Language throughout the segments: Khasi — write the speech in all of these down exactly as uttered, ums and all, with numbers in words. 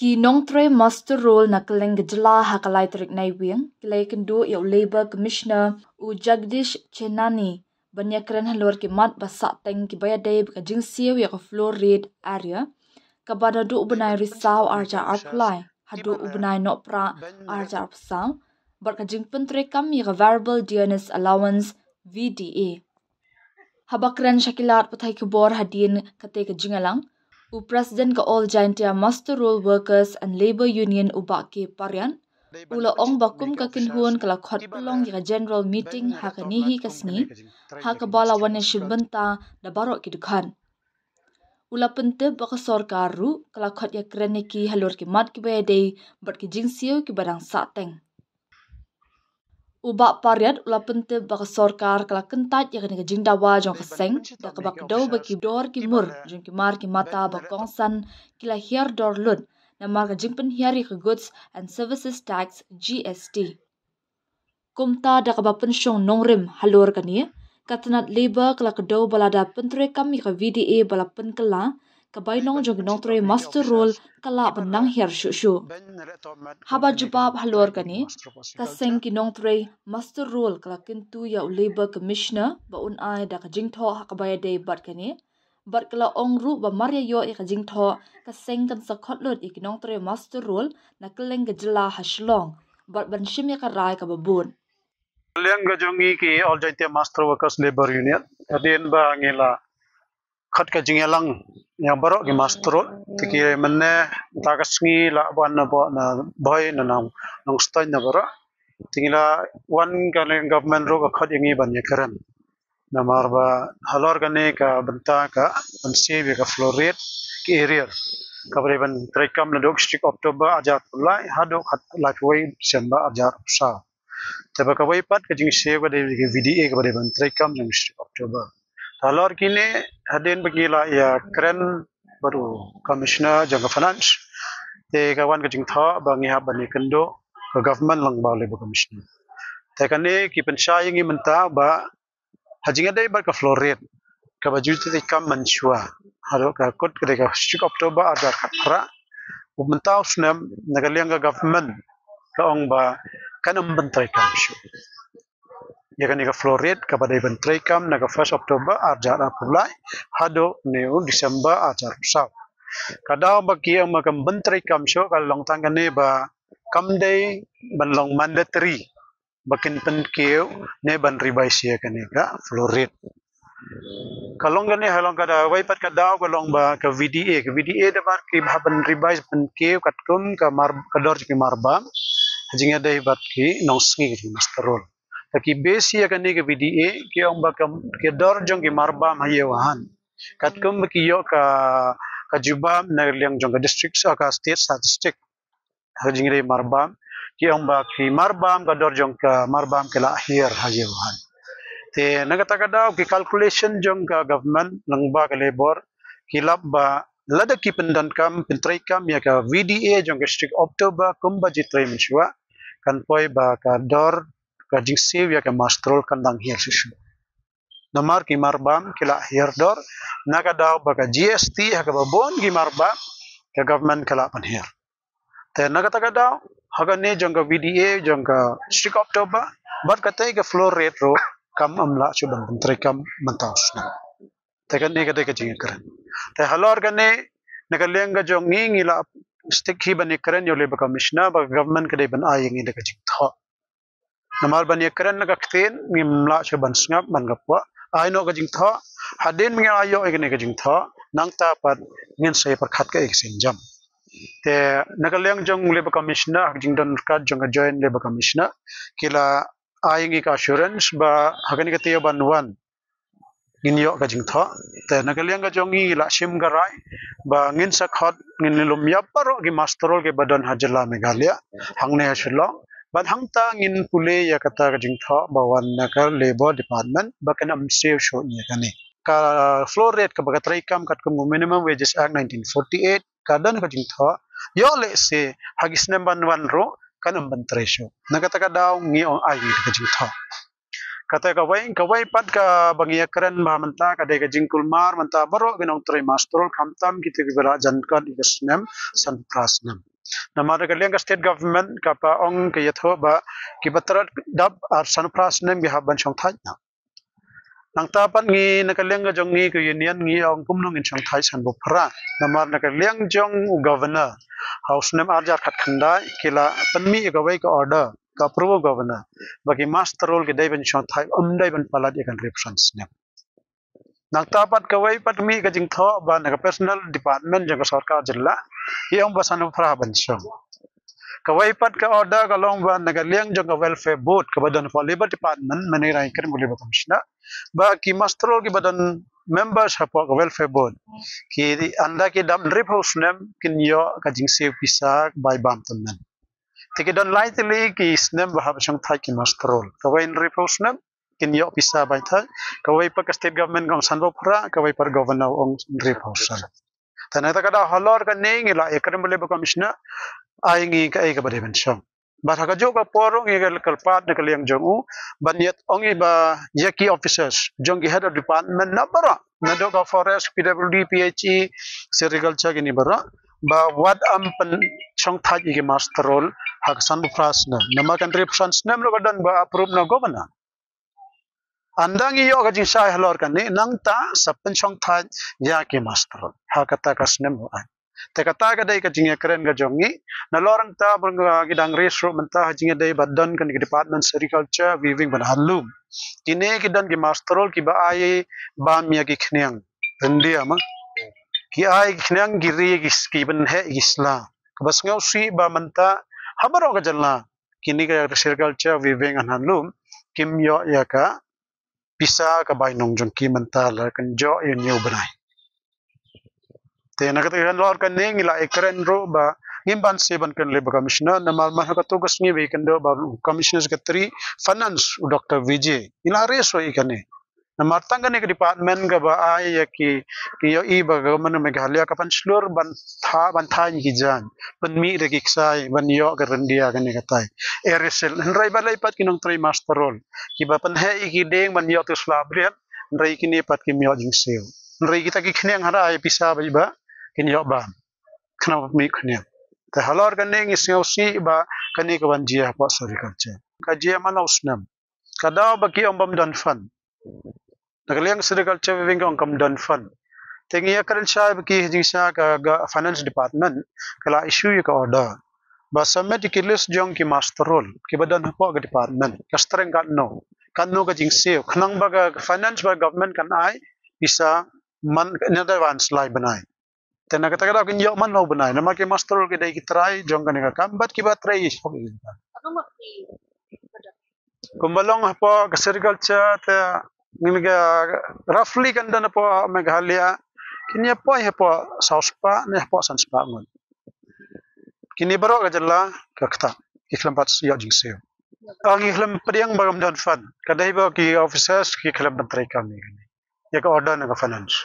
Ki nongtrei muster roll na kylleng ka jylla ha ka lai tarik Naiwieng ki la ïakynduh ïa u Labour Commissioner u Jagdish Chenani ban ïakren halor ki mat ba sah teng kiba ïadei bad ka jingsiew ïa ka floor rate arrear kaba naduh u bnai Risaw arhajar arphew lai haduh u bnai Nohprah arhajar arphew saw bad ka jingpyntreikam ïa ka variable dearness allowance, V D A. Haba kren sha ki lad pathai khubor hadien katei ka jingïalang, u President ka All Jaintia Muster Roll Workers and Labour Union u Bah K Pariat u la ong ba kum ka kynhun ka la khot pynlong ïa ka general meeting ha kane hi ka sngi ha kaba la wan ïashim bynta da baroh ki dkhot. U la pyntip ba ka sorkar ruh ka la khot ïakren ïa ki halor ki mat kiba ïadei bad ki jingsiew kiba dang sah teng. U Bah Pariat u la pyntip ba ka sorkar ka la kyntait ïa kane ka jingdawa jong ka seng da kaba kdew ba ki dor ki mur jong ki mar ki mata ba kongsan ki la hiar dor lut namar ka jingpynhiar ïa ka Goods and Services Tax, G S T. Kumta da kaba pynshong nongrim halor kane, ka tnat Labour ka la kdew ba lada pyntreikam ïa ka V D A ba la pynkylla, ka bainong jong ki nongtrei muster roll ka lah ban nang hiar shuh shuh. Haba jubab halor kane, ka seng ki nongtrei muster roll ka la kyntu ïa u Labour Commissioner ba un ai da ka jingthoh ha kaba ïadei bad kane, bad ka la ong ruh ba mar ïa ïoh ïa ka jingthoh, ka seng kan sa khot lut ïa ki nongtrei muster roll na kylleng ka jylla ha Shillong bad ban shim ïa ka rai kaba bud. Liang ka jong ngi ki All Jaintia Muster Workers Labour Union, hadien ba ngi la khot ka jingïalang ïa baroh ki muster roll, te ki mynne ta ka sngi la wan na ba na Bhoi na Nong, Nongstoiñ na baroh. Te ngi la wan ka liang government ruh ka khot ïa ngi ban ïakren. Namar ba halor kane ka bynta ka ban siew ïa ka floor rate ki arrear kaba dei ban treikam naduh ka shi tarik October arhajar arphew lai haduh ka laiphew wei December arhajar arphew saw. Te ba kawei pat ka jingsiew ka dei ka V D A kaba dei ban treikam jong ka shi tarik October. Halor kine hadien ba ngi la ïakren bad u Commissioner jong ka Finance, te ka wan ka jingthoh ba ngi hap ban ïakynduh ka government lyngba u Labour Commissioner. Te kane ki pynshai ïa ngi mynta ba ha jingïadei bad ka floor rate kaba ju treikam mynshuwa haduh ka kut ka dei ka shi tarik October arhajar khatphra. U mynta u snem na ka liang ka government ka ong ba kan ym ban treikam shuh ïa kane ka floor rate kaba dei ban treikam na ka first October arhajar arphew lai haduh ne u December arhajar arphew saw. Ka daw ba ki ong ba kan ban treikam shuh ka long tang kane ba kam dei ban long mandatory ba kin pynkiew ne ban revise ïa kane ka floor rate. Ka long kane ha long ka daw, wei pat ka daw ka long ba ka V D A, ka V D A da bar ki ba ban revise pynkiew katkum ka mar, ka dor jong ki marbam ha jingïadei bad ki nongsngi ki muster roll. Te ki base ïa kane ka V D A ki ong ba ka, ka dor jong ki marbam ha ïew ha han katkum ba ki ïoh ka, ka jubab na liang jong ka district, ka state statistic. Ha ka jingïadei marbam ki ong ba ki marbam, ka dor jong ka marbam ki la hiar ha ïew ha han. Te na kata ka daw ki calculation jong ka government lyngba ka Labour ki lap ba lada ki pyndonkam pyntreikam ïa ka V D A jong ka shi tarik October kumba ju trei mynshuwa, kan poi ba ka dor ka jingsiew ïa ka muster roll kan dang hiar shuh shuh. Namar ki marbam ki la hiar dor na ka daw ba ka G S T ha kaba bun ki marbam ka government ka la pynhiar. Te na kata ka daw ha kane jong ka V D A jong ka shi tarik October bad katei ka floor rate ruh kam ym lah shuh ban pyntreikam mynta u snem. Te kane ka dei ka jingkren. Te halor kane na ka liang ka jong ngi ngi la stick hi ban ïakren ïa u Labour Commissioner ba ka government ka dei ban ai ïa ngi da ka jingthoh. Namar ban ïakren na ka ktien ngim lah shuh ban sngap ban ka pua. Ai noh ka jingthoh. Hadien ba ngi la ïoh ïa kane ka jingthoh, nangta pat ngin sa ïa pyrkhat ka ïa ka sienjam. Te na ka liang jong u Labour Commissioner, ha ka jingdon ryngkat jong ka Joint Labour Commissioner, ki la ai ngi ka assurance ba ha kane ka taïew ban wan ngin ïoh ka jingthoh. Te na ka liang ka jong ngi la shim ka rai ba ngin sa khot, ngin lum ïa baroh ki muster roll kiba don ha jylla Meghalaya, hangne ha Shillong. Bad hangta ngin pule ïa kata ka jingthoh ba wan na ka Labour Department ba kan ym siew shuh ïa kane. Ka floor rate kaba ka treikam katkum u Minimum Wages Act nineteen forty-eight ka don ka jingthoh. Ïoh lehse ha ki snem ban wan ruh kan ym ban trei shuh. Na kata ka daw ngi ong ai ngi ka jingthoh. Kata kawei, kawei pat kaba ngi ïakren ba mynta ka dei ka jingkulmar mynta baroh ki nongtrei muster roll khamtam kito kiba la jan kot ïa ka snem sanphew phra snem. Namar na ka liang ka state government ka pa ong ka ïathuh ba ki ba trai dap ar san phra snem ki hap ban shong thait na. Nangta pat ngi na ka liang ka jong ngi ka union ngi ong kumno ngin shong thait san phra. Namar na ka liang jong u governor ha u snem ar hajar khatkhyndai ki la pynmih ïa kawei ka order ka approve governor ba ki muster roll ki dei ban shong thait, ym dei ban palat ïa ka hynriew phew san snem. Nangta pat kawei pat mih ka jingthoh ba na ka personnel department jong ka sorkar jylla ki ong ba san phra ban shong. Kawei pat ka order ka long ba na ka liang jong ka welfare board kaba don hapoh labour department, mynta ngi kren ba labour commissioner, ba ki muster roll kiba don members hapoh ka welfare board ki ynda ki dap hynriew phew snem kin ïoh ka jingsiew pisa bai bam tymmen. Te ki don lai tylli ki snem ba hap shong thait ki muster roll. Kawei hynriew phew snem kin ïoh pisa bai thait. Kawei pat ka state government ka ong san phra, kawei pat governor ong hynriew phew snem. Te nangta ka dei halor kane ngi la ïakren bad labour commissioner, ai ngi kaei kaba dei ban shong. Bad ha kajuh ka por ruh ngi ka kyrpad na ka liang jong u ban ïa ong i ba ïa ki officers jong ki head of department na baroh, naduh ka forest, P W D, P H E, sericulture, kine baroh, ba wat ym pynshong thait ïa ki muster roll ha ka san phra snem. Namar ka hynriew phew san snem ruh ka don ba approve na governor. Ynda ngi ïoh ka jingshai halor kane, nangta sa pynshong thait ïa ki muster roll ha kata ka snem ruh. Te kata ka dei ka jingïakren ka jong ngi. Nalor nangta ba ngi dang raise ruh mynta ha jingïadei ba don kane ka department sericulture, weaving bad handloom. Kine ki don ki muster roll kiba ai bam ïa ki khñiang ryndia ma. Ki ai ki khñiang, ki ri, ki s-, ki pynheh ki sla. Kaba sngewsih ba mynta ha baroh ka jylla kine ka sericulture, weaving and handloom kim ïoh ïa ka pisa ka bainong jong ki mynta la kan ïoh ïa u bnai. Te na kata ka lor kane ngi la ïakren ruh ba ngim banse ban kren labour commissioner namar man ha kato ka sngi ba ïakynduh bad u commissioner secretary finance u Doctor Vijay. Ngi la raise ruh ïa kane. Namar tang kane ka department kaba ai ïa ki, ki ïohi ba ka government Meghalaya ka pynshlur ban tha, ban thaiñ ki jaiñ, pynmih da ki ksai ban ïoh ka ryndia kane katai. Air Seal, hynrei balei pat ki nongtrei muster roll kiba pynheh ïa ki dieng ban ïoh tu sla briat, hynrei kine pat kim ïoh jingsiew. Hynrei kita ki khñiang hynrei ai pisa ba ïa ba kin ïoh bam. Khnang ba pynmih khñiang. Te halor kane ngi sngewsih ba kane ka ban jia hapoh sericulture. Ka jia man la u snem. Ka daw ba ki ong bym don fund. Na ka liang sericulture weaving ka ong kam don fund. Te ngi ïakren shai ba ki ha jingshisha ka, ka finance department ka la issue ïa ka order ba submit ïa ki list jong ki muster roll kiba don hapoh ka department, ka strength katno, katno ka jingsiew, khnang ba ka finance ba government kan ai pisa man in advance lai bnai. Te na kata ka daw kin ïoh man la u bnai namar ki muster roll ki dei ki trai jong kane ka kam bad kiba trei. Kumba long hapoh ka sericulture te ngin ka roughly kan don hapoh Meghalaya kin ïa poi hapoh saw spah ne hapoh san spah ngut. Kine baroh ka jylla ka kata ki khlem pat ïoh jingsiew. Ngi khlem pdiang ba kam don fund, ka dei ba ki officers ki khlem ban trei kam ïa kane, ïa ka order na ka finance.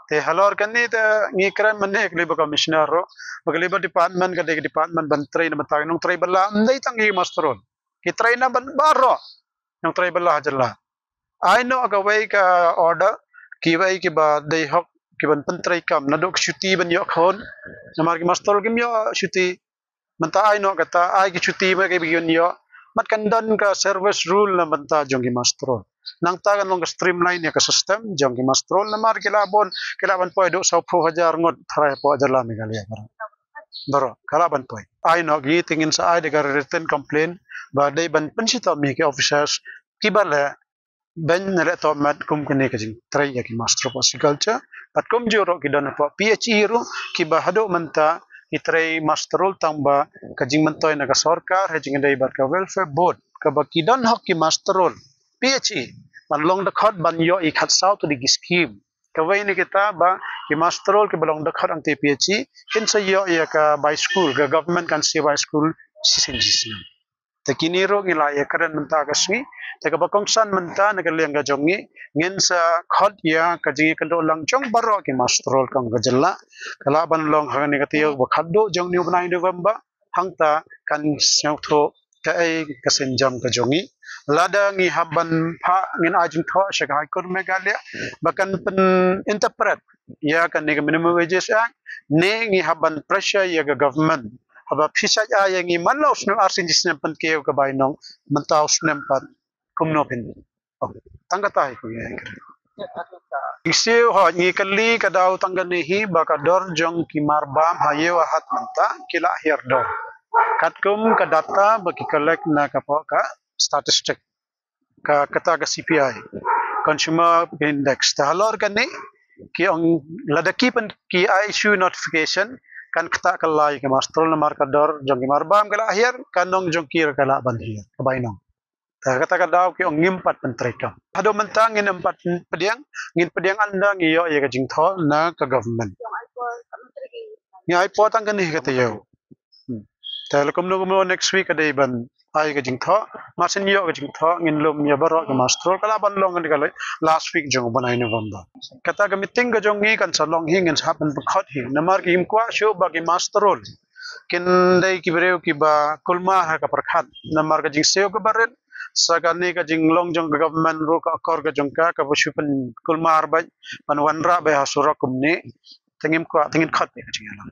Te halor kane te ngi kren mynne ka labour commissioner ruh ba ka labour department ka dei ka department ban trei na bynta ki nongtrei bylla, ym dei tang ki muster roll, ki trei na ban baroh nongtrei bylla ha jylla. Ai noh kawei ka order kiwei kiba dei hok kiban pyntrei kam naduh ka shuti ban ïoh khun. Namar ki muster roll kim ïoh shuti. Mynta ai noh kata, ai ki shuti ba ki ba kin ïoh. Mat kan don ka service rule na bynta jong ki muster roll. Nangta kan long ka streamline ïa ka system jong ki muster roll namar ki la bun, ki la ban poi duh saw phew hajar ngut tharai hapoh jylla Meghalaya baroh. Baroh ka la ban poi. Ai noh ki te ngin sa ai da ka written complaint ba dei ban pynshitom ïa ki officers kiba leh beiñ ne leh tohmat kum kane ka jingtrei ïa ki muster of agriculture. Bad kumjuh ruh ki don hapoh P H E ruh kiba haduh mynta ki trei muster roll tang ba ka jingmyntoi na ka sorkar ha jingïadei bad ka welfare board kaba ki don hok ki muster roll P H E ban long dkhot ban ïoh ïa ki khatsaw tylli ki scheme. Kawei na kita ba ki muster roll kiba long dkhot hangtei P H E kin sa ïoh ïa ka bai school, ka government kan siew bai school shisien shisien. Te kine ruh ngi la ïakren mynta ka sngi. Te kaba kongsan mynta na ka liang ka jong ngi, ngin sa khot ïa ka jingïakynduh lang jong baroh ki muster roll ka jylla. Ka lah ban long ha kane ka taïew ba khatduh jong une u bnai November. Hangta kan sngewthuh kaei ka sienjam ka jong ngi. Lada ngi hap ban phah, ngin ai jingthoh sha ka High Court Meghalaya ba kan pyn-interpret ïa kane ka Minimum Wages Act, ne ngi hap ban pressure ïa ka government Ba phi shait ai ïa ngi man la u snem ar sien shi snem pynkiew ka bainong, mynta u snem pat kumno phin. Oh, tang kata hi ku ïa. Jingsiew hoi ngi kylli ka daw tang kane hi ba ka dor jong ki marbam ha ïew ha hat mynta ki la hiar dor. Katkum ka data ba ki collect na ka pok ka statistic. Ka kata ka C P I, Consumer Index. Te halor kane ki ong lada ki pyn ki issue notification kan kata ka lai ka master namar ka dor jong ki marbam ka la hiar, ka nong jong ki ka la ban hiar, ka bainong. Te kata ka daw ki ong ngim pat pyntreikam. Haduh mynta ngin ym pat pdiang, ngin pdiang ynda ngi ïoh ïa ka jingthoh na ka government. Ngi ai por tang kane ka taïew. Hmm. Te la kumno kumno next week ka dei ban ai ka jingthoh. Mar syn ïoh ka jingthoh ngin lum ïa baroh ka master roll. Ka la ban long ka last week jong u bnai November. Kata ka meeting ka jong ngi kan sa long hi, ngin sa hap ban pynkhot hi. Namar ki ngim kwah shuh ba ki master roll kin dei ki briew kiba kulmar ha ka pyrkhat. Namar ka jingsiew kaba rit sa kane ka jinglong jong ka government ruh ka akor ka jong ka kaba shu pynkulmar beit, pynwanrah beit ha surok kumne. Te ngim kwah, te ngin khot beit ka jingïalang.